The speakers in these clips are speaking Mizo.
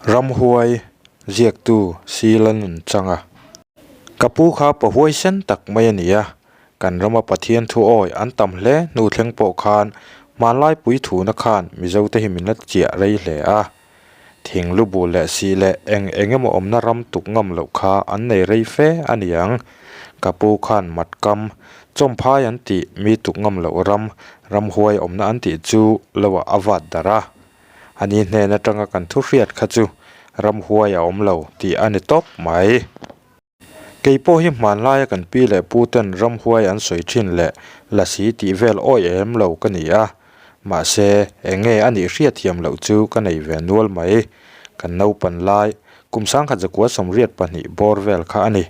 Ramhuai ziaktu Sila Nunchanga. Ka pu kha pa huaisen tak mai a ni a, kan rama Pathian thu awi an tam hle hnu thleng pawh khan hmanlai pui thuna khan Mizote hi min la chiah rei hle a. Thing lu bul leh sih leh eng eng emaw awmna ram tuk ngam loh kha an nei rei fe a ni ang. Ka pu khan matkam, chawmphai an tih mi tuk ngam loh ram, ramhuai awmna an tih chu loah a vat darh a. Ani hnen atanga kan thu hriat kha chu ramhuai a awm lo tih a ni tawp mai. Kei pawh hi hmanlaia kan pi leh pu ten ramhuai an sawi thin leh lasi tih vel awi em lo ka ni a, mahse eng nge a nih hriat thiam loh chu ka nei ve nual mai. Kan naupan lai kum sangkhat zakua 82 bawr vel kha a ni.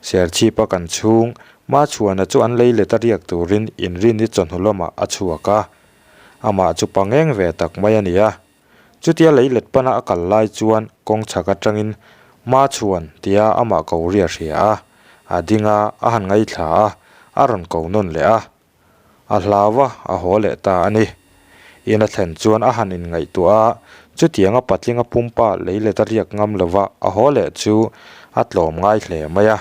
Serchhipa kan chhung Machhuana chu an lei let a riak turin inrinni chawhnu lamah a chhuak a. Amah chu pangeng ve tak mai a ni a. Chutia leilet pana a kal lai chuan kawng chhak atangin Machhuan tia amah ko ri a hria a, a ding a, a han ngaithla a, a rawn ko nawn leh a. A hlau a, a haw leh ta a ni. In a thlen chuan a han inngaihtuah a, chutianga patlinga pumpa leilet a riak ngam lova a haw leh chu a tlawm ngai hle mai a.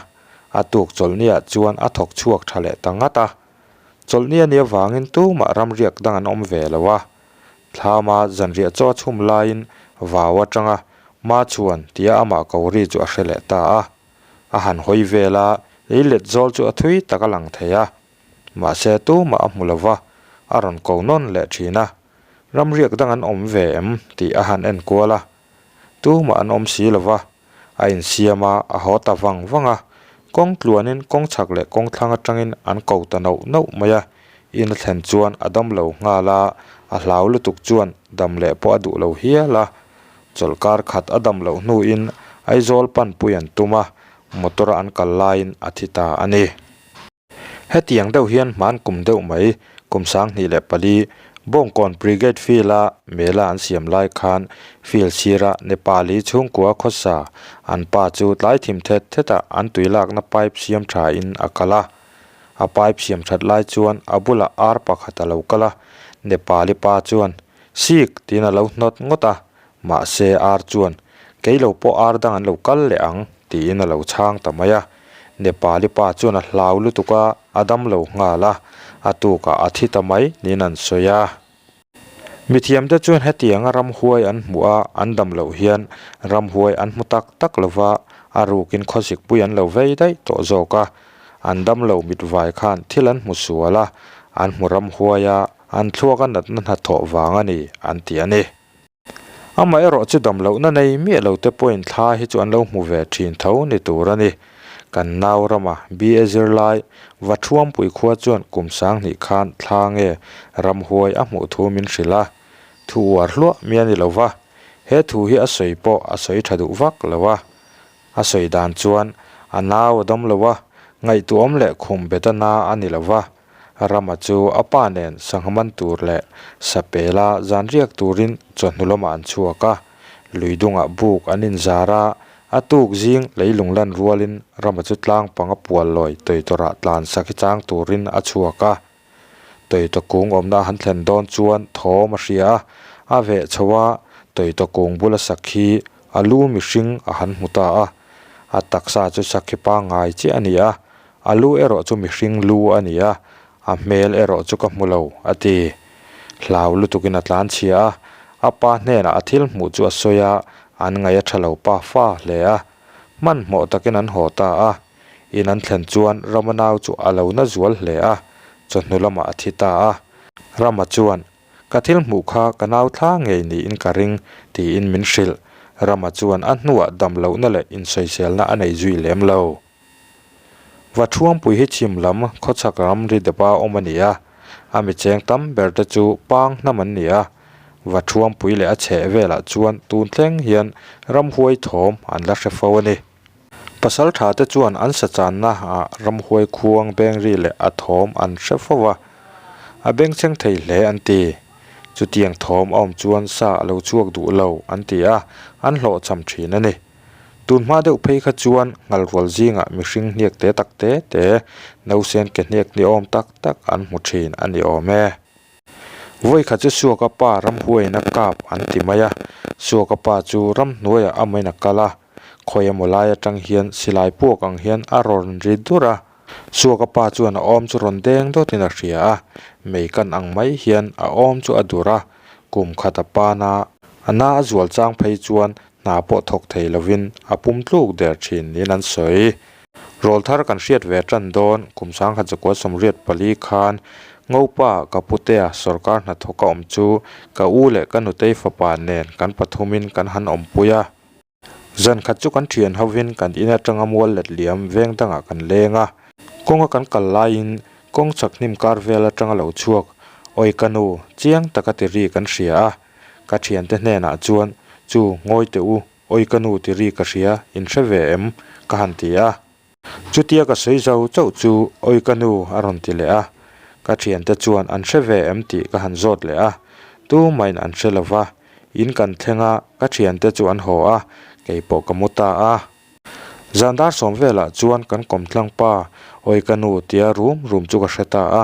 A tuk chawlhniah chuan a thawk chhuak tha leh ta ngat a. Chawlhni a nih avangin tumah ramriak dang an awm ve lo a. Thlama zanriah chaw a chhum laiin vau atanga Machhuan tia amah ko ri chu a hre leh ta a. A han hawi vel a, lei let zawl chu a thui tak a lang thei a. Mahse tumah a hmu lo va, a rawn ko nawn leh thin a. Ramriak dang an awm ve em tih a han en kual a. Tumah an awm si lo va, a insiam a, a haw ta vang vang a. Kawng tluanin kawng chhak leh kawng thlang atangin an ko ta nauh nauh mai a, in a thlen chuan a dam lo nghal a, a hlau lutuk chuan dam leh pawh a duh lo hial a. Chawlhkar khat a dam loh hnuin Aizawl panpui an tum a, motor a an kal laiin a thi ta a ni. Hetiang deuh hian hman kum deuh mai, kum 2004, Bawngkawn Brigade Field-a mela an siam lai khan field sira Nepali chhungkua khawsa an pa chu tlai thim thet thetah an tui lakna pipe siam thain a kal a. A pipe siam that lai chuan a bulah ar pakhat a lo kal a, Nepali pa chuan, Sik! tiin a lo hnawt ngawt a, mahse ar chuan, Kei lo pawh ar dang an lo kal leh ang, tiin a lo chhang ta mai a. Nepali pa chuan a hlau lutuk a, a dam lo nghal a, a tukah a thi ta mai niin an sawi a. Mithiamte chuan hetianga ramhuai an hmuh a, an dam loh hian ramhuai an hmu tak tak lo va, a rukin khawsikpui an lo vei daih tawh zawk a. An dam lo mitvai khan thil an hmu sual a, an hmu ramhuai a, an thluak a natna hnathawh vang a ni an ti a ni. Amaherawh chu dam lohna nei miah lo te pawhin thla hi chu an lo hmu ve thin tho ni tur a ni. Kan nau rama BA zirlai Vathuampui khua chuan kum 2000 khan thla nge ramhuai a hmuh thu min hrilh a, thu uar hluah mi a ni lo va, he thu hi a sawi pawh a sawi tha duh vak lo a. A sawi dan chuan a nau a dam lo a, ngaihtuahawm leh khum bet a na a ni lo va, Rama chu a pa nen sangha man tur leh sapela zan riak turin chawhnu lamah an chhuak a, lui dungah buk an inzar a, a tuk zing leilung lan rualin Rama chu tlang panga pual lawi tawitawrah tlan sakhi chang turin a chhuak a. Tawitaw kung awmna a han thlen dawn chuan thawm a hria a, a veh chho a, tawitaw kung bula sakhi a lu mihring a han hmu ta a, a taksa chu sakhi pangngai chiah a ni a, A lu erawh chu mihring lu a ni a, a hmel erawh chu ka hmu lo, a ti. Hlau lutukin a tlan chhia a, a pa hnenah a thil hmuh chu a sawi a, an ngaih a tha lo pa fa hle a. Hmanhmawh takin an haw ta a, in an thlen chuan Rama nau chu a lo na zual hle a, chawhnu lamah a thi ta a. Rama chuan, Ka thil hmuh kha ka nau thla ngei niin ka ring, tiin min hrilh. Rama chuan a hnuah dam lohna leh insawiselna a nei zui lem lo. Vathuampui hi chhim lam khawchhak ram ri depa awm a ni a, a mi cheng tam ber te chu pang hnam an ni a. Vathuampui leh a chheh velah chuan tun thleng hian ramhuai thawm an la hre fo a ni. Pasaltha te chuan an sachanna ah ramhuai khuang bengri leh a thawm an hre fo a, a bengchheng thei hle an ti. Chutiang thawm a awm chuan sa a lo chhuak duh lo an ti a, an hlawhchham thin a ni. Tun hma deuh phei kha chuan nghalrual zingah mihring hniak te tak te te, nausen ke hniak ni awm tak tak an hmu thin a ni awm e. Vawikhat chu Suaka pa ramhuaiin a kap an ti mai a, Suaka pa chu ramhnuaiah amahin a kal a, khawi emaw lai atang hian silai puak ang hian a rawn ri dur a. Suaka pa chuan a awm chu rawn deng dawtin a hria a, mei kan ang mai hian a awm chu a dur a, kum khat a pan a, a na a zual chang phei chuan hna pawh thawk thei lovin a pum tluk der thin niin an sawi. Rawlthar kan hriat ve tan dawn kum 1984 khan Ngopa ka putea sawrkar hnathawk a awm chu ka u leh ka nutei fapa nen kan pathumin kan han awmpui a. Zan khat chu kan thian hovin kan in atanga mual let liam veng dangah kan leng a. Kawnga kan kal laiin kawng chak hnim kar vel atanga lo chhuak, Awi ka nu, chiang taka ti ri kan hria a. Ka thiante hnenah chuan, Chu, ngawi teh u, awi ka nu ti ri ka hria, in hre ve em? ka han ti a. Chutia ka sawi zo chauh chu awi ka nu a rawn ti leh a, ka thiante chuan an hre ve em tih ka han zawt leh a, tumahin an hre lo va, in kan thleng a, ka thiante chu an haw a, kei pawh ka mu ta a. Zan dar sawm velah chuan kan kawmtlang pa awi ka nu tia rum rum chu ka hre ta a,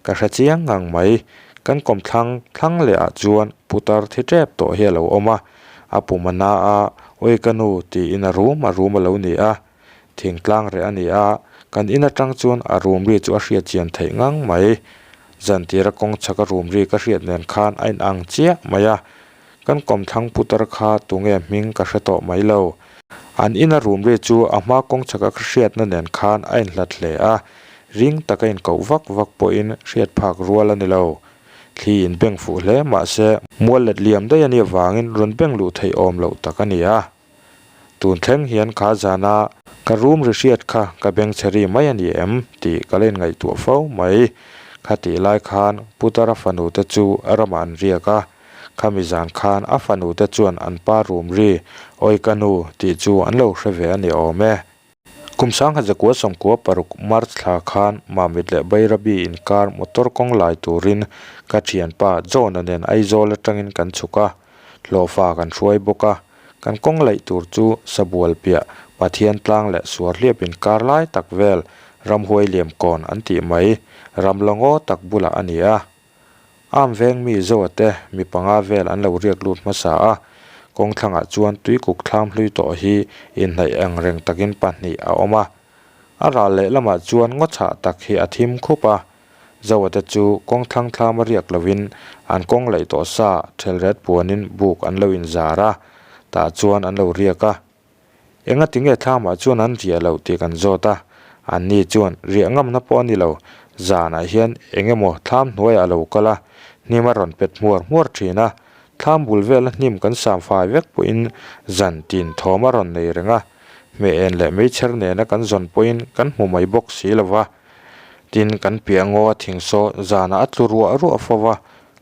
ka hre chiang ngang mai, kan kawmthlang thlang leh ah chuan putar thi tep tawh hi a lo awm a, a pum a na a, awi ka nu tiin a rum a rum a lo ni a. Thingtlang reh a ni a, kan in atang chuan a rum ri chu a hriat chian theih ngang mai. Zantira kawng chhaka rum ri ka hriat nen khan a inang chiah mai a, kan kawmthlang putar kha tunge hming ka hre tawh mai lo. An ina rum ri chu a hma kawng chhaka ka hriatna nen khan a inhlat hle a, ring taka inkoh vak vak pawhin hriat phak rual a ni lo. Thli in beng fuh hle mahse mual let liam daih a nih avangin rawn beng luh theih awm loh tak a ni a. Tun thleng hian kha zana ka room ri hriat kha ka beng chhe ri mai a ni em tih ka la inngaihtuah fo mai. Khatih lai khan Putara fanu te chu ramah an riak a, khami zan khan a fanu te chuan an pa room ri awi ka nu tih chu an lo hre ve a ni awm e. Kum 1996 March thla khan Mamit leh Bairabi inkar motor kawng lai turin ka thianpa John-a nen Aizawl atangin kan chhuk a, hlawhfa kan hruai bawk a. Kan kawng laih tur chu Sabual piah Pathian tlang leh Suarhliap inkar lai tak vel Ramhuai Liamkawn an tih mai ram la ngaw tak bulah a ni a. Am veng mi Zoa te mi panga vel an lo riak lut hmasa a, kawng thlangah chuan tuikuk thlam hlui tawh hi inhnaih ang reng takin pahnih a awm a. A ral leh lamah chuan ngaw chhah tak hi a thim khup a, Zoa te chu kawng thlang thlama riak lovin an kawng laih tawh sa thelret puanin buk an lo inzar a, tah chuan an lo riak a. Enga tinge thlamah chuan an riah loh tih kan zawt a, anni chuan riah ngamna pawh a ni lo, zanah hian eng emaw thlam hnuaiah a lo kal a, hnim a rawn pet hmuar hmuar thin a, thlam bul vela hnim kan sam fai vek pawhin zan tin thawm a rawn nei reng a, hmeh en leh meichher nena kan zawn pawhin kan hmu mai bawk si lo va, tin kan piah ngaw a thingsaw zanah a tlu ruah ruah fo va,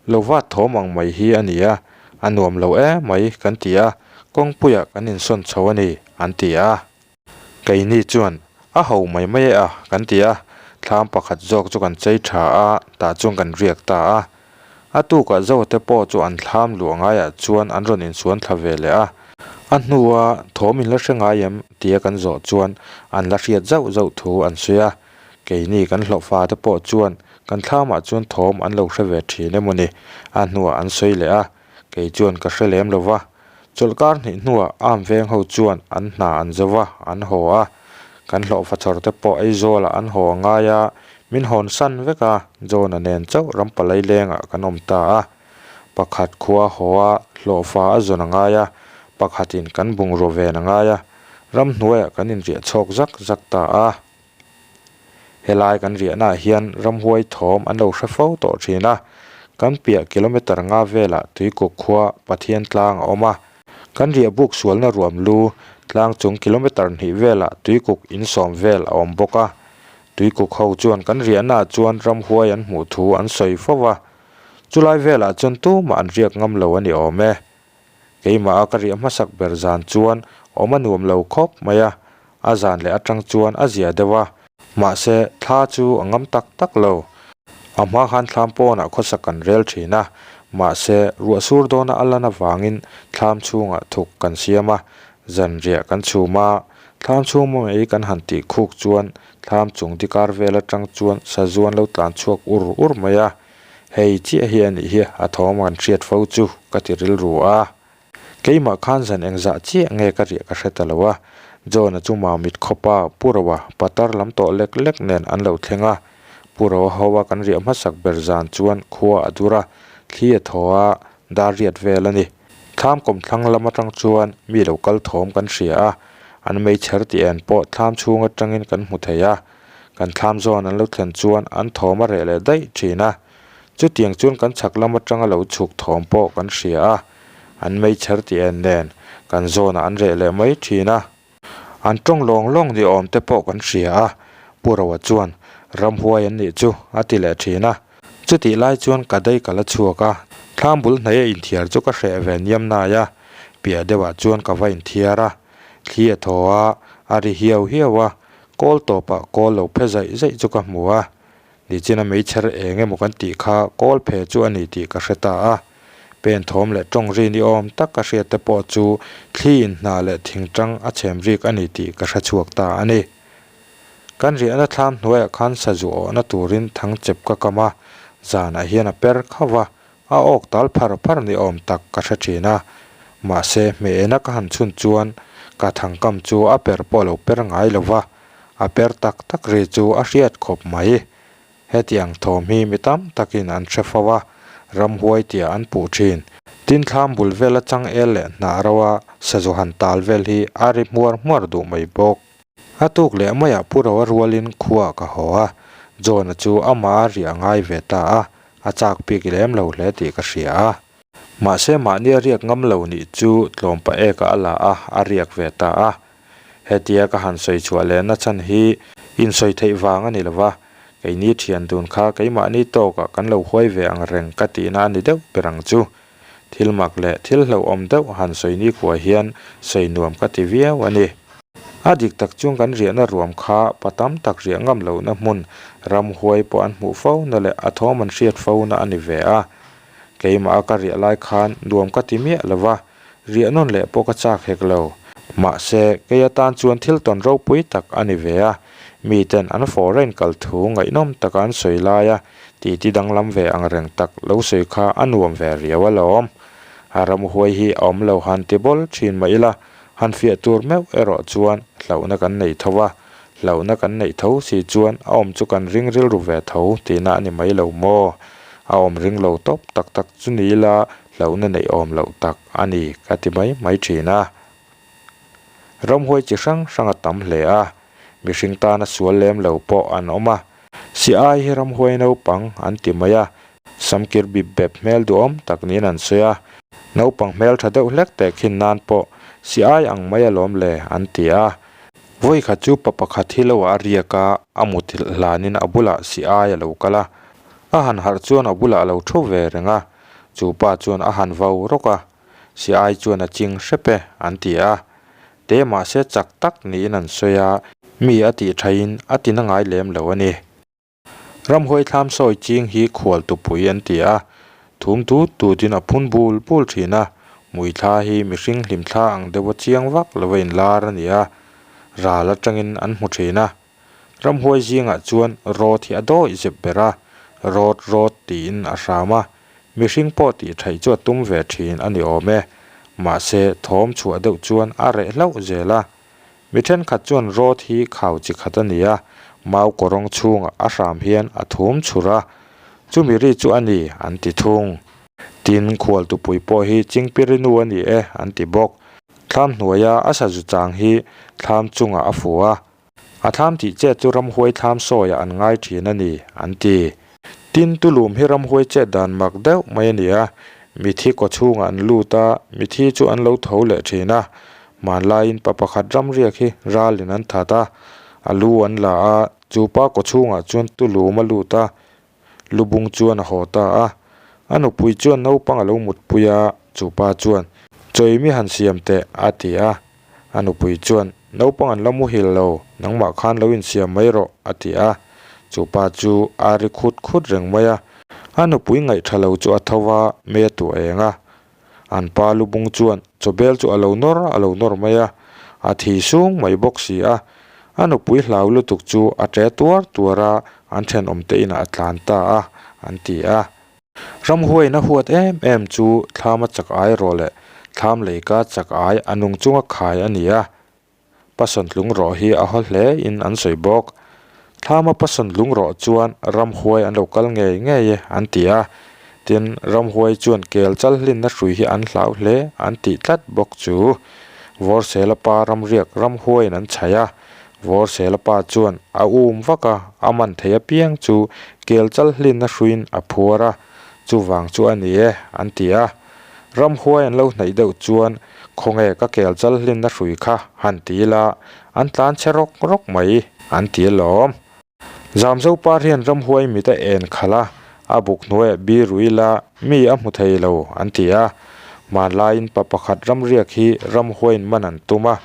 Lo vat thawm ang mai hi a ni a, a nuam lo e mai kan ti a, kawngpuiah kan insawn chho a ni, an ti a. Keini chuan, A ho mai mai e a, kan ti a, thlam pakhat zawk chu kan chei tha a, tah chuan kan riak ta a. A tukah Zote pawh chu an thlam luah ngaiah chuan an rawn insuan thla ve leh a. A hnua thawm in la hre ngai em? tia kan zawh chuan an la hriat zauh zauh thu an sawi a. Keini kan hlawhfa te pawh chuan kan thlamah chuan thawm an lo hre ve thin emaw ni? A hnuah an sawi leh a, kei chuan ka hre lem lo va. Chawlhkar hnih hnuah arm veng ho chuan an hna an zo va, an haw a. Kan hlawhfa chhawr te pawh Aizawlah an haw a ngai a, min hawn san vek a, John-a nen chauh rampalai lengah kan awm ta a. Pakhat khua haw a, hlawhfa a zawn a ngai a, pakhatin kan bungraw ven a ngai a, ramhnuaiah kan inriah chhawk zak zak ta a. Helai kan riahnaah hian ramhuai thawm an lo hre fo tawh thin a, kan piah kilometer nga velah Tuikuk khua Pathian tlang a awm a, kan riah buk sualna ruam lu tlang chung kilometer hnih velah Tuikuk insawm vel a awm bawk a, Tuikuk ho chuan kan riahnaah chuan ramhuai an hmuh thu an sawi fo va, chulai velah chuan tumah an riak ngam lo a ni awm e. Keimah a ka riah hmasak ber zan chuan awm a nuam lo khawp mai a, a zan leh atang chuan a zia deuh a, mahse thla chu a ngam tak tak lo. A hma khan thlam pawnah khawsak kan rel thin a, mahse ruah sur dawna a lan avangin thlam chhungah thuk kan siam a, zan riah kan chhum a, thlam chhung mai kan han tih khuk chuan thlam chung dikar vel atang chuan sazu an lo tlan chhuak ur ur mai a. Hei chiah hi a nih hi a thawm kan hriat fo chu ka ti rilru a. Keimah khan zan engzah chiah nge ka riah ka hre ta lo a. John-a chu mamit khawpa Pu Roa patar lam tawh lek lek nen an lo thleng a. Pu Roa hoa kan riah hmasak ber zan chuan khua a dur a, thli a thaw a, dar riat vel a ni. Thlam kawmthlang lam atang chuan mi lo kal thawm kan hria a, an meichher tih en pawh thlam chhung atangin kan hmu thei a. Kan thlam zawn an lo thlen chuan an thawm a reh leh daih thin a. Chutiang chuan kan chhak lam atanga lo chhuk thawm pawh kan hria a, an meichher tih en nen kan zawnah an reh leh mai thin a. An tawng lawng lawng ni awm te pawh kan hria a, Pu Roa chuan ramhuai an nih chu a ti leh thin a. Chutih lai chuan ka dei ka la chhuak a, thlam bul hnaih a inthiar chu ka hreh ve niam nai a, piah deuhah chuan ka va inthiar a, thli a thaw a, a ri hiau hiau a, kawl tawpah kawl lo phe zaih zaih chu ka hmu a, nichina meichher eng emaw kan tih kha kawl phe chu a ni tih ka hre ta a. Pen thawm leh tawng ri ni awm tak ka hriat te pawh chu thli in hna leh thing tang a chhem rik a ni tih ka hre chhuak ta a ni. Kan riahna thlam hnuaiah khan sazu awhna turin thang chep ka kam a, zanah hian a per khauh a, a awk tal phar phar ni awm tak ka hre thin a. Mahse, hmehena ka han chhun chuan ka thang kam chu a per pawh a lo per ngai lo va, a per tak tak ri chu a hriat khawp mai. Hetiang thawm hi mi tam takin an hre fo a, ramhuai tia an puh thin. Tin thlam bul vela changel leh hnah roa sazu han tal vel hi a ri hmuar hmuar duh mai bawk. A tuk leh maiah Pu Roa rualin khuaah ka haw a, John-a chu amah a riah ngai ve ta a, a chak bik lem lo hle tih ka hria a. Mahse mahni a riak ngam lo nih chu tlawmpa eka a la a, a riak ve ta a. Hetia ka han sawi chhuah leh na chhan hi insawi theih vang a ni lo va, keini thian dun kha keimahni tawkah kan lo huai ve ang reng ka tihna a ni deuh ber ang chu. Thil mak leh thil hlauhawm deuh han sawi nikhua hian sawi nuam ka ti viau a ni. A dik tak chuan kan riahna ruam kha pa tam tak riah ngam lohna hmun ramhuai pawh an hmuh fo na leh a thawm an hriat fo na a ni ve a. Keimah a ka riah lai khan nuam ka ti miah lo va. Riah nawn leh pawh ka chak hek lo. Mahse, kei atan chuan thil tawn ropui tak a ni ve a, miten an foreign kal thu ngaihnawm taka an sawi laia titi danglam ve ang reng tak lo sawi kha a nuam ve riau alawm. A ramhuai hi a awm lo han ti bawl thin mah ila, han fiah tur meuh erawh chuan hlauhna kan nei tho a, hlauhna kan neih tho si chuan a awm chu kan ring rilru ve tho tihna a ni mai lo maw? A awm ring lo tawp tak tak chu ni ila hlauhna neih awm loh tak a ni ka ti mai mai thin a. Ramhuai chi hrang hrang a tam hle a, mihring tana sual lem lo pawh an awm a. Si ai hi ramhuai naupang an ti mai a, samkir bip bep hmel duhawm tak niin an sawi a, naupang hmel tha deuh hlek teh khin nan pawh si ai ang mai alawm le an ti a. Vawikhat chu pa pakhat hi lo ah a riak a, a muthilh hlanin a bulah si ai a lo kal a, a han harh chuan a bulah a lo thu ve reng a. Chu pa chuan a han vau rawk a, Si ai chuan a ching hrep e, an ti a. Te mahse chak tak niin an sawi a, mi a tih thain a ti na ngai lem lo a ni. Ramhuai thlam sawi ching hi khual tupui an ti a, thum tut tutin a phun bul bul thin a, hmuithla hi mihring hlimthla ang deuha chiang vak lova inlar a ni a, ral atangin an hmu thin a. Ramhuai zingah chuan rawt hi a dawih zep ber a, rawt rawt tiin a hram a, mihring pawh tih theih chu a tum ve thin a ni awm e. Mahse, thawm chhuah deuh chuan a reh hlauh zel a. Mi thenkhat chuan rawt hi khau chi khat a ni a, mau kawrawng chhungah a hram hian a thum chhur a, chumi ri chu a ni an ti thung. Tin, khualtupui pawh hi Chingpirinu a ni e an ti bawk. Thlam hnuaia a sazu chang hi thlam chungah a fu a, A thlam tih chet chu ramhuai thlam sawiah an ngai thin a ni, an ti. Tin, tulum hi ramhuai chet dan mak deuh mai a ni a, mithi kaw chhungah an lut a, mithi chu an lo tho leh thin a. Hmanlaiin pa pakhat ramriak hi ralin an that a, a lu an la a, chu pa kaw chhungah chuan tulum a lut a, Lubung chuan a haw ta a. A nupui chuan naupang a lo mutpui a, chu pa chuan, Chawi mi han siam teh, a ti a. A nupui chuan, Naupang an la muhil lo, nangmah khan lo insiam mai rawh, a ti a. Chu pa chu a ri khut khut reng mai a. A nupui ngaihtha lo chu a tho va, mei a tuah eng a. An pa lubung chuan chawbel chu a lo nawr a lo nawr mai a, a thi sung mai bawk si a. A nupui hlau lutuk chu a ṭe tuar tuar a, an thenawm te inah a tlan ta a, an ti a. Ramhuaiin a huat em em chu thlam a chak ai rawh leh thlam leika chak ai a nung chunga khai a ni a. Pasawntlung rawh hi a haw hle in an sawi bawk. Thlam a pasawntlung rawh chuan ramhuai an lo kal ngei ngei e an ti a. Tin, ramhuai chuan kel chal hlinna hrui hi an hlau hle an tih tlat bawk chu. Vawrsela pa ramriak ramhuaiin an chhaih a. Vawrsela pa chuan a um vak a, a man thei apiang chu kel chal hlinna hruiin a phuar a, chuvang chu a ni e an ti a. Ramhuai an lo hnaih deuh chuan khawnge ka kel chal hlinna hrui kha han ti ila an tlan che rawk rawk mai an ti alawm. Zamzo par hian ramhuai mit a en khalh a, a buk hnuaiah bir rui ila mi a hmu thei lo an ti a. Hmanlaiin pa pakhat ramriak hi ramhuaiin man an tum a,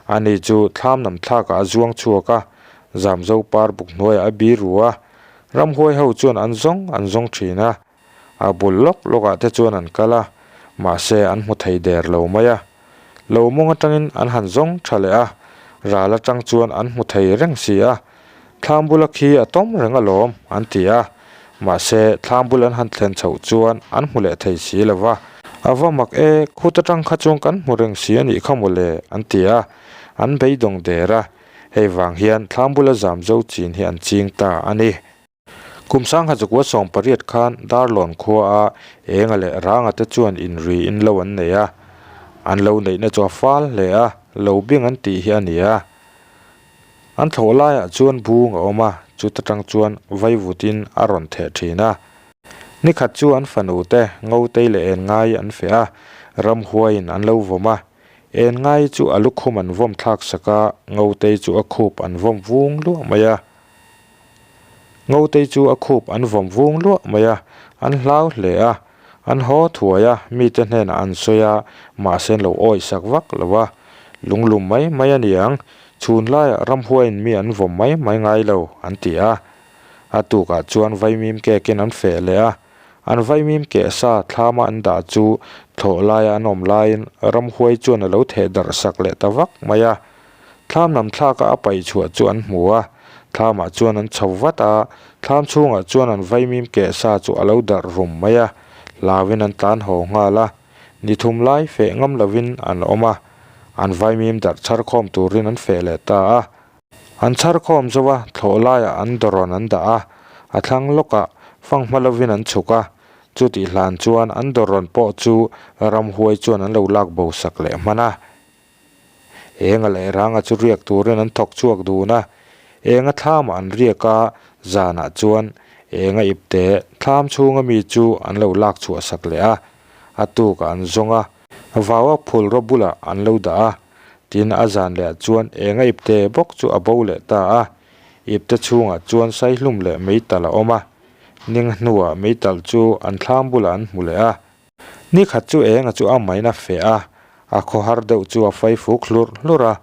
ani chu thlam nam thlakah a zuang chhuak a, Zamzo par buk hnuaiah a bir ru a, ramhuai ho chuan an zawng an zawng thin a. A bul lawk lawkah te chuan an kal a, mahse an hmu thei der lo mai a. Lo mawng atangin an han zawng tha leh a, ral atang chuan an hmu thei reng si a. Thlam bula khi a tawm reng alawm, an ti a. Mahse thlam bul an han thlen chhoh chuan an hmu leh thei si lo va. A va mak e, khut atang kha chuan kan hmu reng si a nih kha mawle, an ti a. An beidawng der a, hei vang hian thlam bula zam zo chin hi an ching ta a ni. Kum sangha zakua 18 khan Darlawn khua a Enga leh Ranga te chuan inri in lo an nei a, an lo neihna chu a fal hle a, lo bing an tih hi a ni a. An thlawh laiah chuan bung a awm a, chuta tang chuan vaivutin a rawn theh thin a. Nikhat chu an fanu te Ngotei leh Enngai an feh a, ramhuaiin an lo vawm a. Enngai chu a lukhum an vawm thlak sak a, Ngotei chu a khup an vawm vung luah mai a. Ngotei chu a khup an vawm vung luah mai a, an hlau hle a. An haw thuai a, mite hnenah an sawi a, mahse an lo awih sak vak lo a. Lunglum mai mai a ni ang, chhun laiah ramhuaiin mi an vawm mai mai ngai lo, an ti a. A tukah chuan vaimim kekin an feh leh a, an vaimim keh sa thlama an dah chu thlawh laia an awm laiin ramhuai chuan a lo theh darh sak leh ta vak mai a. Thlam lam thlaka a paih chhuah chu an hmu a, thlamah chuan an chho vat a, thlam chhungah chuan an vaimim keh sa chu a lo darh rum mai a, hlauin an tlan haw nghal a, ni thum lai feh ngam lovin an awm a, an vaimim darh chhar khawm turin an feh leh ta a. An chhar khawm zo a, thlawh laiah an dawrawn an dah a, a thlang lawkah fanghma lovin an chhuk a, chutih hlan chuan an dawrawn pawh chu ramhuai chuan an lo lak bo sak leh hman a. Enga leh Ranga chu riak turin an thawk chhuak dun a, Enga thlamah an riak a, zanah chuan Enga ipte thlam chhunga mi chu an lo lak chhuah sak leh a, a tukah an zawng a, vaua phul raw bulah an lo dah a, tin a zan lehah chuan Enga ipte bawk chu a bo leh ta a, ipte chhungah chuan saihlum leh meitalh a awm a, ning hnuah meitalh chu an thlam bulah an hmu leh a. Ni khat chu enga chu a main a feh a, a khawhar deuh chu a fai fuk hlurh hlurh a,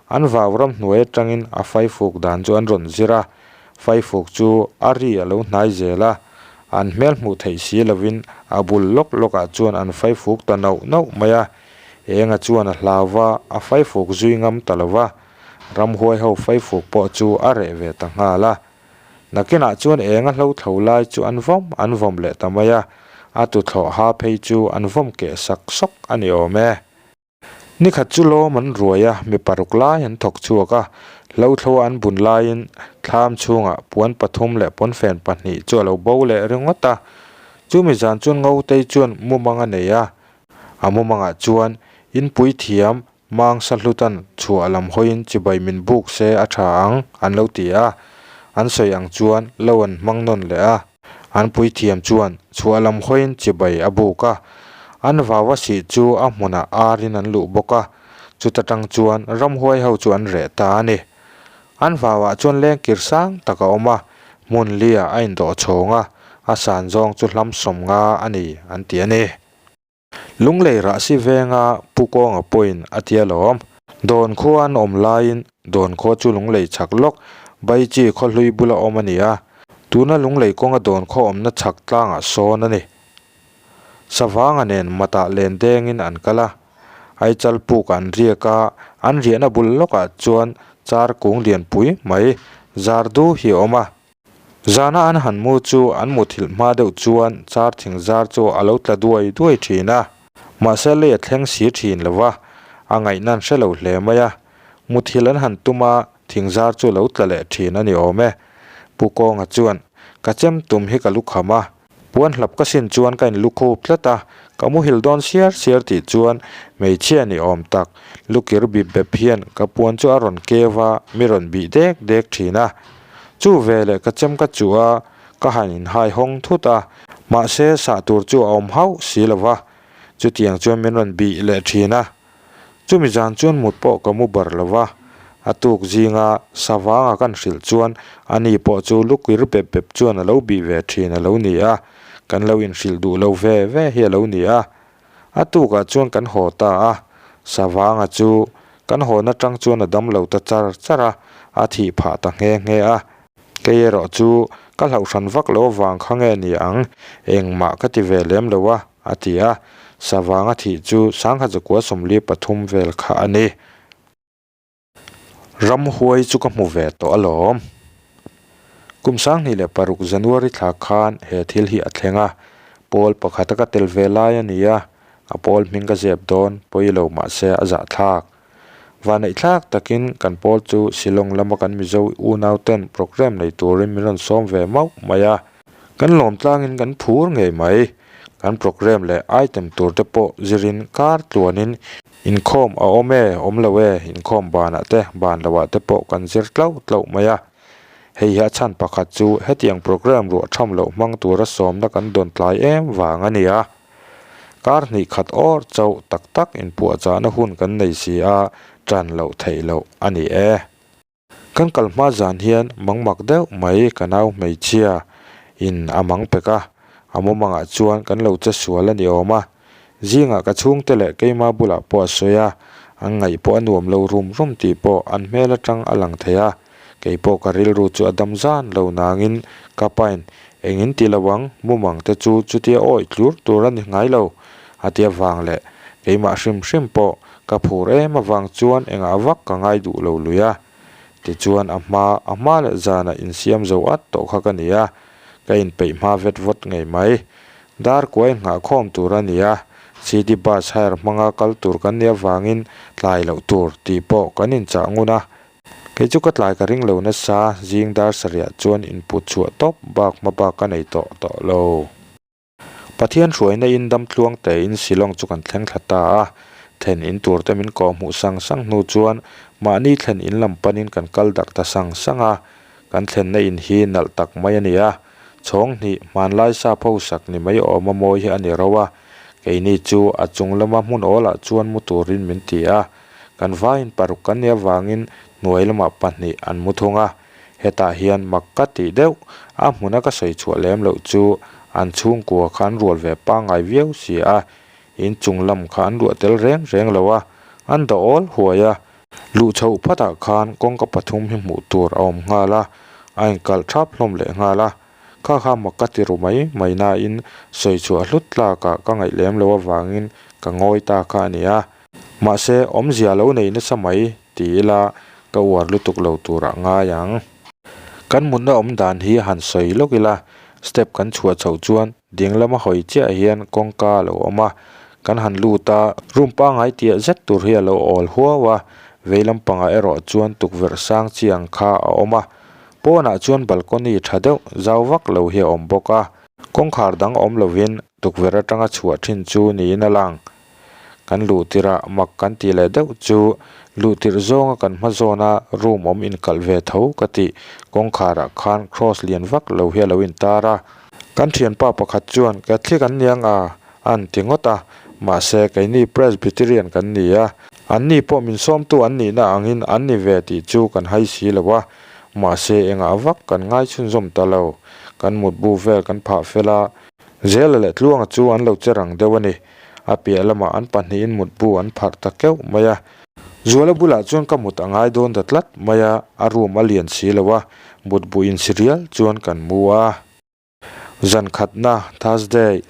an vau ram hnuai atangin a fai fuk dan chu an rawn zir a, fai fuk chu a ri a lo hnai zel a, an hmel hmuh theih si lovin a bul lawk lawkah chuan an fai fuk ta nauh nauh mai a, enga chuan a hlau va, a fai fuk zui ngam ta lo va, ramhuai ho fai fuk pawh chu a reh ve ta nghal a. Nakinah chuan eng a hlo thlo lai chu an vawm an vawm leh ta mai a, a tuthlawh ha phei chu an vawm keh sak sawk a ni awm e. Nikhat chu lawm an ruai a, mi paruk lai an thawk chhuak a, hlo thlo an bun laiin thlam chhungah puan pathum leh pawnfen pahnih chu a lo bo leh ringawt a. Chumi zan chuan Ngotei chuan mumang a nei a, a mumangah chuan inpui thiam Mangsa hlutan chhuah lam hawiin chibai min buk se a tha ang, an lo ti a. An sawi ang chuan lo an hmang nawn leh a. An puithiam chuan chhuah lam hawiin chibai a buk a. An vau a sih chu a hmunah arin an luh bawk a. Chuta tang chuan ramhuai ho chu an reh ta a ni. An vauah chuan lengkir sang tak a awm a, hmun liah a indawh chhawng a, a san zawng chu hlam 50 a ni, an ti a ni. Lunglei rahsi venga Pu Kawnga pawhin a ti alawm. Dawn khua an awm laiin Dawn khua chu Lunglei chhak lawk Baichi khaw hlui bula awm a ni a, tuna Lunglei kawnga Dawn khaw awmna chhak tlangah sawn a ni. Savanga nen matah len dengin an kal a, Aichal puk an riak a, an riahna bul lawkah chuan char kung lianpui mai Zardu hi a awm a. Zana an han mu chu an muthilh hma deuh chuan char thing zar chu a lo tla duai duai thin a. Mahse lei a thleng si thin lo va, a ngaihna an hre lo hle mai a. Muthilh an han tum a, thing zar chu lo tla leh thin a ni awm e. Pu Kawnga chuan, Ka chem tum hi ka lukham a, Puan hlap ka sin chuan ka inlukhup tlat a, ka muhil dawn siar siar tih chuan hmeichhia ni awm tak lukir bip bep hian ka puan chu a rawn keu a, mi rawn bih dek dek thin a. Chu veleh ka chem ka chuh a, ka han inhai hawng thut a, mahse sah tur chu a awm hauh si lo va, chutiang chuan min rawn bih leh thin a. Chumi zan chuan mut pawh ka mu bar lo va, a tuk zinga savanga kan hrilh chuan ani pawh chu lukir bep bep chuan a lo bih ve thin a lo ni a, kan lo inhrilh duh lo ve ve hi a lo ni a. A tukah chuan kan haw ta a, savanga chu kan hawna tang chuan a dam lo ta char char a, a thih phah ta nghe nghe a. Kei erawh chu ka hlauhhran vak lo avang kha nge ni ang, engmah ka ti ve lem lo a, a ti a. Savanga thih chu sangha zakua 43 vel kha a ni. Ramhuai chu ka hmu ve tawh alawm. Kum 2006 January thla khan he thil hi a thleng a, pawl pakhata ka tel ve lai a ni a, a pawl hming ka zep dawn pawi lo mahse a zahthlak. Vaneihthlak takin kan pawl chu Shillong lama kan Mizo unauten programme nei turin min rawn sawm ve mauh mai a. Kan lawm tlangin kan phur ngei mai. Kan programme leh item tur te pawh zirin kar tluanin inkhawm a awm e, awm lo e, inkhawm banah te, ban lohah te pawh kan zir tlauh tlauh mai a. Hei hi a chhan pakhat chu hetiang programme ruah tham loh hmang tura sawmna kan dawn tlai em vang a ni a. Kar hnih khat awr chauh tak tak inpuahchahna hun kan nei si a, ṭan loh theih loh a ni e. Kan kal hma zan hian mangmak deuh mai ka nau hmeichhia in a mang pek a, a mumangah chuan kan lo che sual a ni awm a. Zingah ka chhungte leh keima bulah pawh a sawi a, an ngaih pawh a nuam lo rum rum tih pawh an hmel atang a lang thei a. Kei pawh ka rilru chu a dam zan lo nangin ka pain engin ti lo ang, mumang te chu chutia awih tlur tur a ni ngai lo a tia vang leh keimah hrim hrim pawh ka phur em avang chuan engah vak ka ngai duh lo lui a. Tichuan a hma a hma leh zanah insiam zo at tawh kha ka ni a, ka inpeih hma vet vawt ngei mai. Dar kuai nghahkhawm tur a ni a, city bus hire hmanga kal tur kan nih avangin tlai loh tur tih pawh kan inchah ngun a. Kei chu ka tlai ka ring lo nasa, zing dar sarihah chuan input chhuah tawp bak hma bak ka nei tawh tawh lo. Pathian hruaina in dam tluang tein Shillong chu kan thleng thla ta a, thlen in tur te min kawh hmuh sang sang hnu chuan mahni thlen in lam panin kan kal darh ta sang sang a, kan thlenna in hi nalh tak mai a ni a, chhawng hnih hmanlai sap ho sak ni mai awma mawi hi a ni ro a, keini chu a chung lama hmun awlah chuan mu turin min ti a. Kan vaiin paruk kan nih avangin hnuai lamah pahnih an mu thung a, hetah hian mak ka tih deuh, a hmuna ka sawi chhuah lem loh chu an chhungkua kha an rual ve pangngai viau si a, inchung lam kha an ruah tel reng reng lo a, an dah awl huai a, luh chhoh phatah khan kawngka pathum hi hmuh tur a awm nghal a, a inkalh thap hlawm leh nghal a, kha kha mak ka ti ru mai mai nain sawi chhuah hlut tlakah ka ngaih lem loh avangin ka ngawi ta kha a ni a. Mahse, awmzia lo nei nasa mai ti ila ka uar lutuk lo turah ngai ang. Kan mutna awm dan hi han sawi lawk ila, step kan chhuah chhoh chuan ding lama hawi chiah hian kawngka a lo awm a, kan han lut a, room pangngai tiah zet tur hi a lo awl huau a, vei lampangah erawh chuan tukverh sang chi ang kha a awm a, pawnah chuan balcony tha deuh zau vak lo hi a awm bawk a, kawngkhar dang awm lovin tukverh atanga chhuah thin chu niin a lang. Kan luh tirh ah mak kan tih leh deuh chu luh tirh zawnga kan hma zawna room awm inkalh ve tho ka tih kawngkhar ah khan cross lian vak lo hi a lo intar a. Kan thianpa pakhat chuan Catholic an ni ang a an ti ngawt a, mahse keini Presbyterian kan ni a, anni pawh min sawmtu an nihna angin an ni ve tih chu kan hai si lo a, mahse engah vak kan ngai chhunzawm ta lo. Kan mutbu vel kan phah fel a, Zela leh Tluanga chu an lo che rang deuh a ni. A piah lamah an pahnihin mutbu an pharh ta keuh mai a. Zuala bulah chuan ka mut a ngai dawn ta tlat mai a, a room a lian si lo a, mutbu insi rial chuan kan mu a. Zan khatna, Thursday,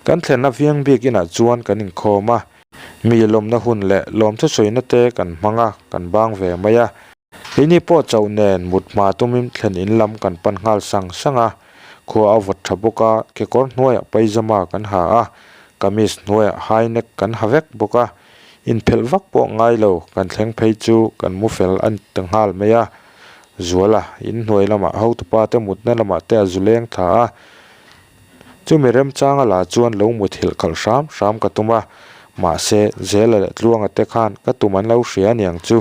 kan thlenna viang bik inah chuan kan inkhawm a, mi lawmna hun leh lawmthu sawina te kan hmang a, kan bang ve mai a. Keini pawh chauh nen mut hma tumin thlen in lam kan pan nghal sang sang a, khua a vawt tha bawk a, kekawr hnuaiah paijama kan ha a, kamis hnuaiah high neck kan ha vek bawk a, inphelh vak pawh ngai lo kan thleng phei chu kan mu fel a ni ta nghal mai a, Zuala inhnuai lamah hotupa te mutna lamah te a zu leng thla a. Chumi remchanga la chuan lo muthilh khalh hram hram ka tum a, mahse Zela leh Tluanga te khan ka tum an lo hria aniang chu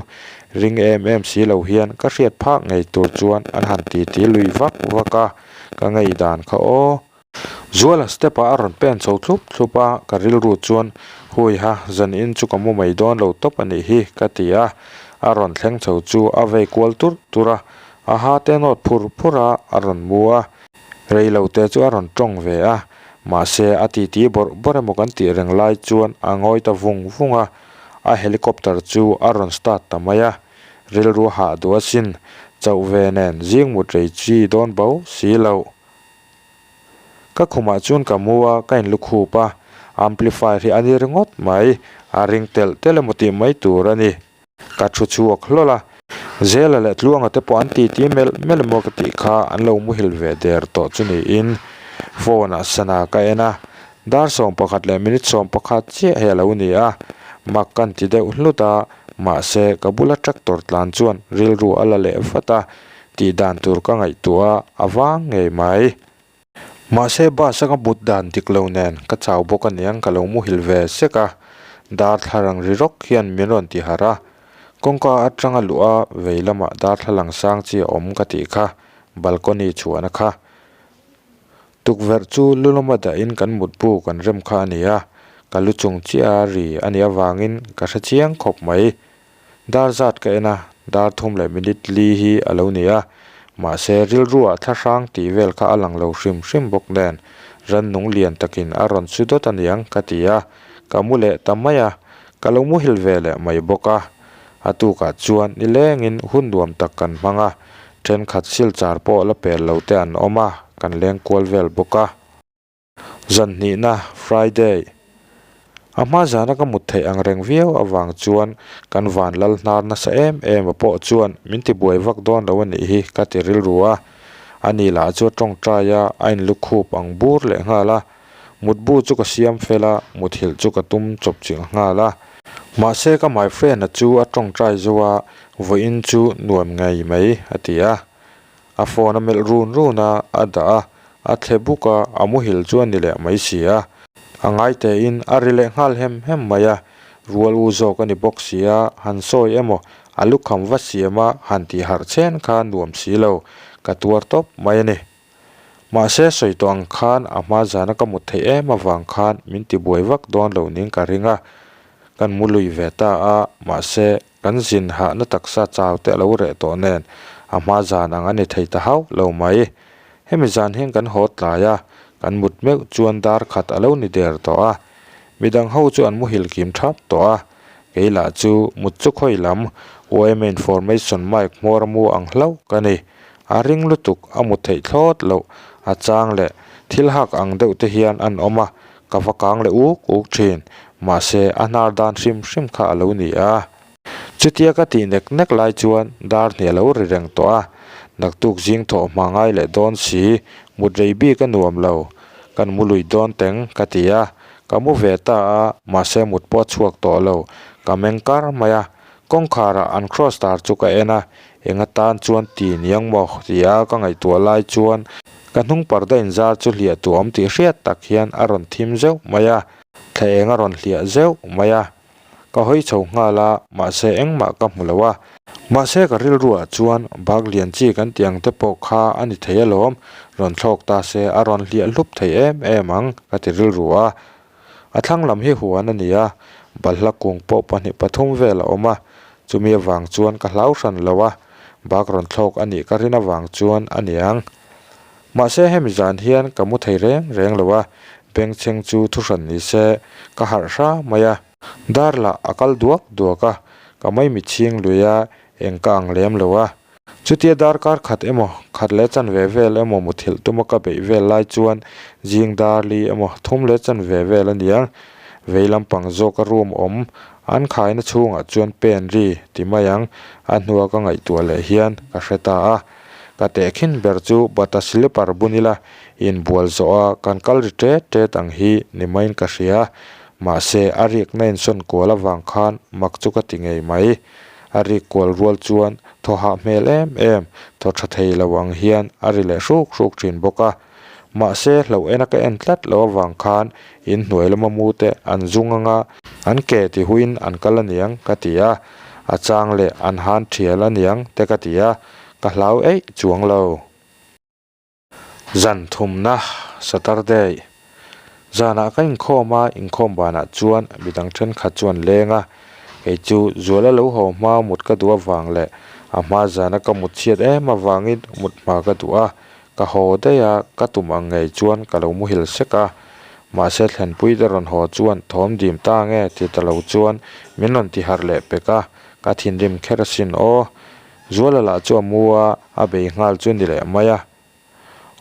ring em em si lo hian ka hriat phak ngei tur chuan an han titi lui vak vak a, ka ngei dan kha aw. Zuala step ah a rawn pen chho thlup thlup a, ka rilru chuan Huiha zan in chu ka mu mai dawn lo tawp a nih hi ka ti a, a rawn thleng chho chu a vei kual turh turh a, a ha te nawt phur phur a, a rawn mu a. Rei lo te chu a rawn tawng ve a, mahse a titi bawrh bawrh emaw kan tih reng lai chuan a ngawi ta vung vung a, a helicopter chu a rawn start ta mai a, rilru hah duh asin, chauh ve nen zing mut rei chi dawn bo si loh. Ka khumah chuan ka mu a, ka inlukhup a, amplifier hi a ni ringawt mai, a ring telh telh emaw tih mai tur a ni. Ka thu chhuak hlawl a, Zela leh Tluanga te pawh an titi melh melh emaw ka tih kha an lo muhil ve der tawh chu niin phone ah sana ka en a, dar 11 leh minute 11 chiah hi a lo ni a, mak kan ti deuh hlut a, mahse ka bula tractor tlan chuan rilru a la leh vat a, tih dan tur ka ngaihtuah a, a vang ngei mai. Mahse bus a ka mut dan dik lo nen ka chau bawk aniang ka lo muhil ve sek a, darthlalang ri rawk hian min rawn ti harh a, kawngka atanga luh a vei lamah darthlalang sang chi a awm ka tih kha, balcony chhuahna kha. Tukverh chu lu lama dahin kan mutbu kan rem kha a ni a, ka lu chung chiah a ri a nih avangin ka hre chiang khawp mai. Dar zat ka en a, dar thum leh minute li hi a lo ni a, mahse rilruah thla hrang tih vel kha a lang lo hrim hrim bawk nen rannung lian takin a rawn su dawt aniang ka ti a, ka mu leh ta mai a, ka lo muhil ve leh mai bawk a. A tukah chuan nilengin hun nuam tak kan hmang a, thenkhat silchar pawh la pel lo te an awm a, kan leng kual vel bawk a. Zan hnihna, Friday. A hma zana ka mut theih ang reng viau avang chuan kan van lal hnar nasa em em a pawh chuan min ti buai vak dawn lo a nih hi ka ti rilru a. Ani lah chu a tawngtai a, a inlukhup ang bur leh nghal a. Mutbu chu ka siam fel a, muthilh chu ka tum chawp chilh nghal a. Mahse ka my friend-a chu a tawngtai zo a, vawiin chu nuam ngei mai a ti a. A phone a melh run run a, a dah a, a thle buk a, a muhil chu a ni leh mai si a. A ngai tein a ri leh nghal hem hem mai a, rual u zawk a ni bawk si a, han sawi emaw a lukham va siam a, han tih harh chen kha nuam si lo, ka tuar tawp mai a ni. Mahse sawi tawh ang khan a hma zana ka mut theih em avang khan min tibuai vak dawn lo ning ka ring a, kan mu lui ve ta a, mahse Kan zin hahna taksa chau te a lo reh tawh nen a hma zan ang a ni thei ta hauh lo mai. Hemi zan hian kan haw tlai a, kan mut meuh chuan dar khat a lo ni der tawh a. Midang ho chu an muhil kim thap tawh a, kei lah chu mut chu khawi lam yma information mic hmawr a mu ang hlauh ka ni. A ring lutuk a mut theih thlawt loh a chang leh thil hak ang deuh te hian an awm a, Ka va kang leh uk uk thin, mahse a hnar dan hrim hrim kha a lo ni a. Chutia ka tih nek nek lai chuan dar hnih a lo ri reng tawh a, naktuk zing thawh hma ngai leh dawn si, mut rei bik a nuam lo. Kan mu lui dawn teng ka ti a, ka mu ve ta a, mahse mut pawh a chhuak tawh lo, ka meng kar mai a, kawngkharah an cross tar chu ka en a, eng atan chuan ti niang maw ti a ka ngaihtuah lai chuan Ka hnung parda inzar chu hliah tu awm tih hriat tak hian a rawn thim zeuh mai a, thla eng a rawn hliah zeuh mai a. Ka hawi chho nghal a, mahse engmah ka hmu lo a. Mahse ka rilruah chuan bak lian chi kan tih ang te pawh kha a ni thei alawm, rawn thlawk ta se a rawn hliah hlup thei em em ang ka ti rilru a. A thlang lam hi huan a ni a, balhla kung pawh pahnih pathum vel a awm a, chumi avang chuan ka hlau hran lo a, bak rawn thlawk a nih ka rin avang chuan a niang. Mahse hemi zan hian ka mu thei reng reng lo a, bengchheng chu thuhran ni se ka harh hra mai a. Dar lah a kal duak duak a, ka maimi chhing lui a, eng ka ang lem lo a. Chutia darkar khat emaw, khat leh chanve vel emaw muthilh tuma ka beih vel lai chuan zing dar li emaw thum leh chanve vel a niang. Vei lampang zawka room awm an khaina chhungah chuan pen ri ti mai ang, a hnua ka ngaihtuah leh hian ka hre ta a. Ka tehkhin ber chu bata slipper bun ila inbual zawh a kan kal ri tet tet ang hi ni maiin ka hria. Mahse a rikna insawn kual avang khan mak chu ka ti ngei mai. A rik kual rual chuan thaw hah hmel em em, thaw tha thei lo ang hian a ri leh hruk hruk thin bawk a. Mahse hlauh ena ka en tlat loh avang khan in hnuai lama mu te an zung anga an ke ti huiin an kal aniang ka ti a, a chang leh an han thial aniang te ka ti a, ka hlau eih chuang lo. Zan thumna Saturday zanah ka inkhawm a, inkhawm banah chuan midang thenkhat chu an leng a, kei chu Zuala lo haw hma mut ka duh avang leh a hma zana ka mut chhiat em avangin mut hma ka duh a, ka haw daih a, ka tum ang ngei chuan ka lo muhil sek a, mahse thlenpui te rawn haw chuan thawm dim ta nge ti ta lo chuan min rawn ti harh leh pek a, ka thinrim kher asin aw. Zuala lah chu a mu a, a bei nghal chu ni leh mai a.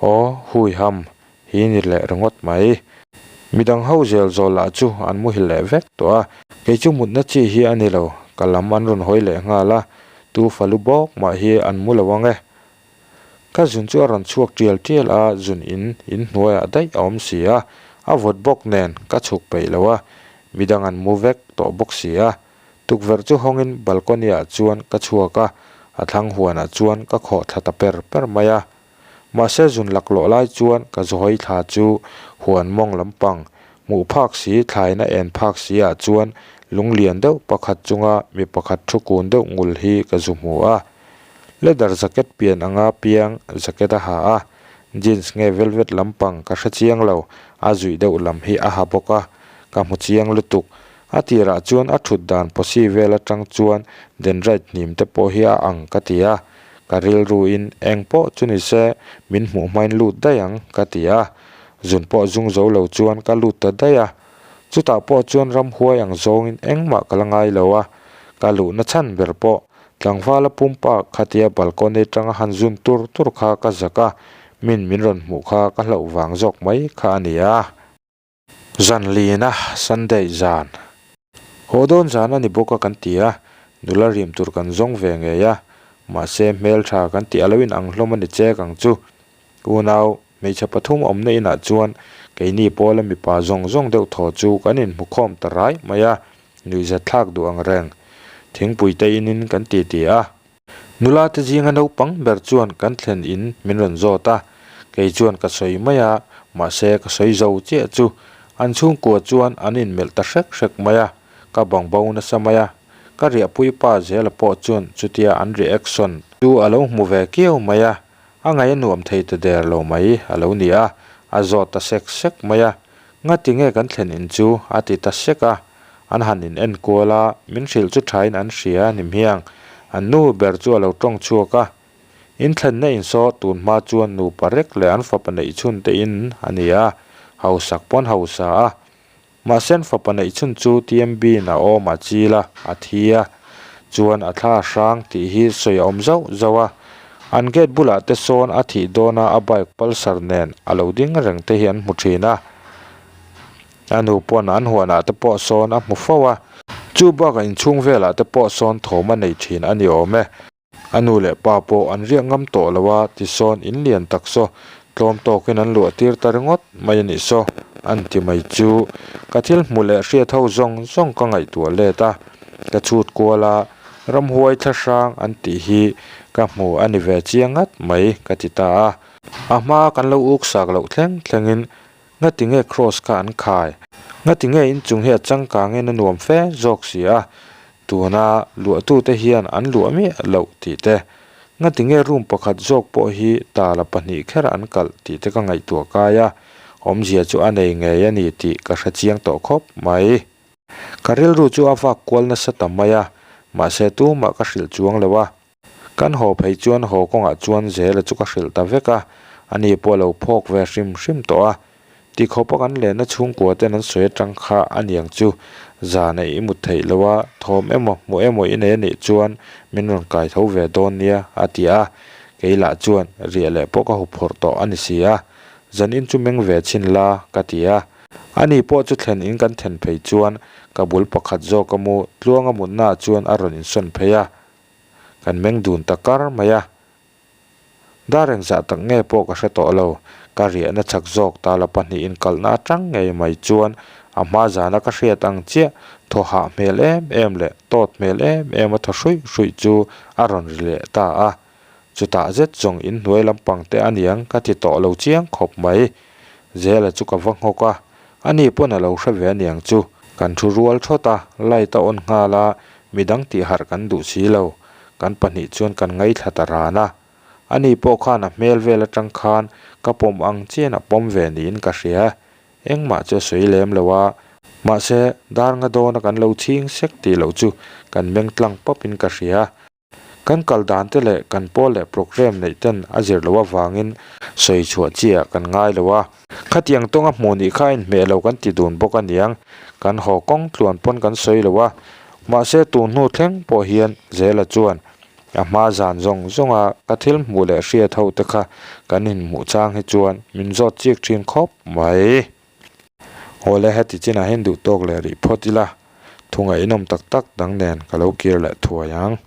Aw, hui ham, hi ni leh ringawt mai. Midang ho zel zawl lah chu an muhil leh vek tawh a. Kei chu mutna chi hi a ni lo, ka lam an rawn hawi leh nghal a, tu falu bawk mah hi an mu lo ang e. Ka zun chu a rawn chhuak tial tial a, zun in in hnuaiah daih a awm si a, a vawt bawk nen ka chhuk peih lo a, midang an mu vek tawh bawk si a. Tukverh chu hawngin balcony ah chuan ka chhuak a, a thlang huanah chuan ka khawh thla ta per per mai a. Mahse zun laklawh lai chuan ka zahawi thla chu huan mawng lampang hmuh phak si thlaina en phak si ah chuan lung lian deuh pakhat chunga mi pakhat thu kun deuh ngul hi ka zu hmu a. Leather jacket pian anga piang jacket a ha a, jeans nge velvet lampang ka hre chiang lo, a zuih deuh lam hi a ha bawk a, ka hmu chiang lutuk. A tirah chuan a thut dan posi vel atang chuan dendrite hnim te pawh hi a ang ka ti a, ka rilruin eng pawh chu ni se min hmuh hmain lut daih ang ka ti a, zun pawh zung zo lo chuan ka lut ta daih a, chutah pawh chuan ramhuai ang zawngin engmah ka la ngai lo a, ka luhna chhan ber pawh tlangvala pumpa khatia balcony atanga han zun tur tur kha ka zak a, min min rawn hmuh kha ka hlauh vang zawk mai kha a ni a. Zan lina Sunday zan. Haw dawn zan a ni bawk a kan ti a, nula rim tur kan zawng ve ngei a, mahse hmeltha kan tih a lo in ang hlawm a ni chek ang chu. Unau, hmeichhe pathum awmna inah chuan keini pawla mipa zawng zawng deuh thaw chu kan inhmu khawm ta rai mai a, nuihzat thlak duh ang reng. Thingpui te inin kan titi a. Nula te zinga naupang ber chuan kan thlen in min rawn zawt a, kei chuan ka sawi mai a, mahse ka sawi zo chiah chu an chhungkua chuan an inmelh ta hrek hrek mai a, ka bang bo nasa mai a, ka riahpui pa Zela pawh chuan chutia an reaction chu a lo hmu ve kiau mai a, a ngaih a nuam thei ta der lo mai a lo ni a, a zawt ta sek sek mai a, ngati nge kan thlen in chu a ti ta sek a. An han in en kual a, min hrilh chu thain an hria a ni hmiang. An nu ber chu a lo tawng chhuak a. In thlenna in saw tun hma chuan nupa rek leh an fapa neih chhun te in a ni a, hausak pawn hausa a. Mahse an fapa neih chhun chu TMB in a awm a chil a, a thi a. Chuan a thla hrang tih hi sawi a awm zauh zauh a. An gate bulah te sawn a thih dawn a, a bike Pulsar nen a lo ding reng te hi an hmu thin a. A nu pawn an huanah te pawh sawn a hmu fo a, chu bakah inchhung velah te pawh sawn thawm a nei thin a ni awm e. A nu leh pa pawh an riak ngam tawh lo a, tisawn in lian tak saw tlawm tawkin an luah tir ta ringawt mai a nih saw, an ti mai chu. Ka thil hmu leh hriat ho zawng zawng ka ngaihtuah let a, ka chhut kual a, ramhuai thla hrang an tih hi ka hmu a ni ve chiang ngat mai ka ti ta a. A hma kan lo uk sak loh thleng thlengin Ngati nge cross kha an khai? Ngati nge inchung hi a changkangin a nuam fe zawk si a, tuna luahtute hian an luah miah loh tih te, ngati nge room pakhat zawk pawh hi tala pahnih kher an kalh tih te ka ngaihtuah kai a, awmzia chu a nei ngei a ni tih ka hre chiang tawh khawp mai. Ka rilru chu a vak kual nasa ta mai a, mahse tumah ka hrilh chuang lo a. Kan haw phei chuan haw kawngah chuan Zela chu ka hrilh ta vek a, ani pawh a lo phawk ve hrim hrim tawh a. Tikhawpa kan lenna chhungkua ten an sawi atang kha aniang chu zan a i mut theih loh a, thawm emaw hmuh emaw i nei anih chuan min rawn kai tho ve dawn nia a ti a, kei lah chuan riah leh pawh ka huphurh tawh a ni si a, zan in chu meng ve chhin la ka ti a. Ani pawh chu thlen in kan then phei chuan ka bul pakhat zawk a mu tluanga mutnaah chuan a rawn insawn phei a, kan meng dun ta kar mai a. Dar engzah tak nge pawh ka hre tawh lo, ka riahna chak zawk tala pahnihin kalhna atang ngei mai chuan a hma zana ka hriat ang chiah thaw hah hmel em em leh tawt hmel em em a thaw hruih hruih chu a rawn ri leh ta a. Chutah zet zawng inhnuai lampang te aniang ka ti tawh lo chiang khawp mai. Zela chu ka va nghawk a, ani pawn a lo hre ve aniang chu. Kan thu rual thawt a, light a on nghal a, midang tih harh kan duh si lo. Kan pahnih chuan kan ngaithla ta ran a. Ani pawh khan a hmel vel atang khan ka pawm ang chian a pawm ve niin ka hria. Engmah chu a sawi lem lo a, mahse dar nga dawna kan lo chhing sek tih loh chu kan meng tlang pawp in ka hria. Kan kal dan te leh kan pawl leh programme neih ten a zir loh avangin sawi chhuah chi ah kan ngai lo a. Khatiang tawnga hmuh nih kha a inhmeh lo kan ti dun bawk a niang. Kan haw kawng tluan pawn kan sawi lo a. Mahse tun hnu thleng pawh hian Zela chuan a hma zan zawng zawnga ka thil hmuh leh hriat ho te kha kan inhmuh chang hi chuan min zawt chik thin khawp mai. Awle heti chinah hian duh tawk leh rih phawt ila, thu ngaihnawm tak tak dang nen ka lo kir leh thuai ang.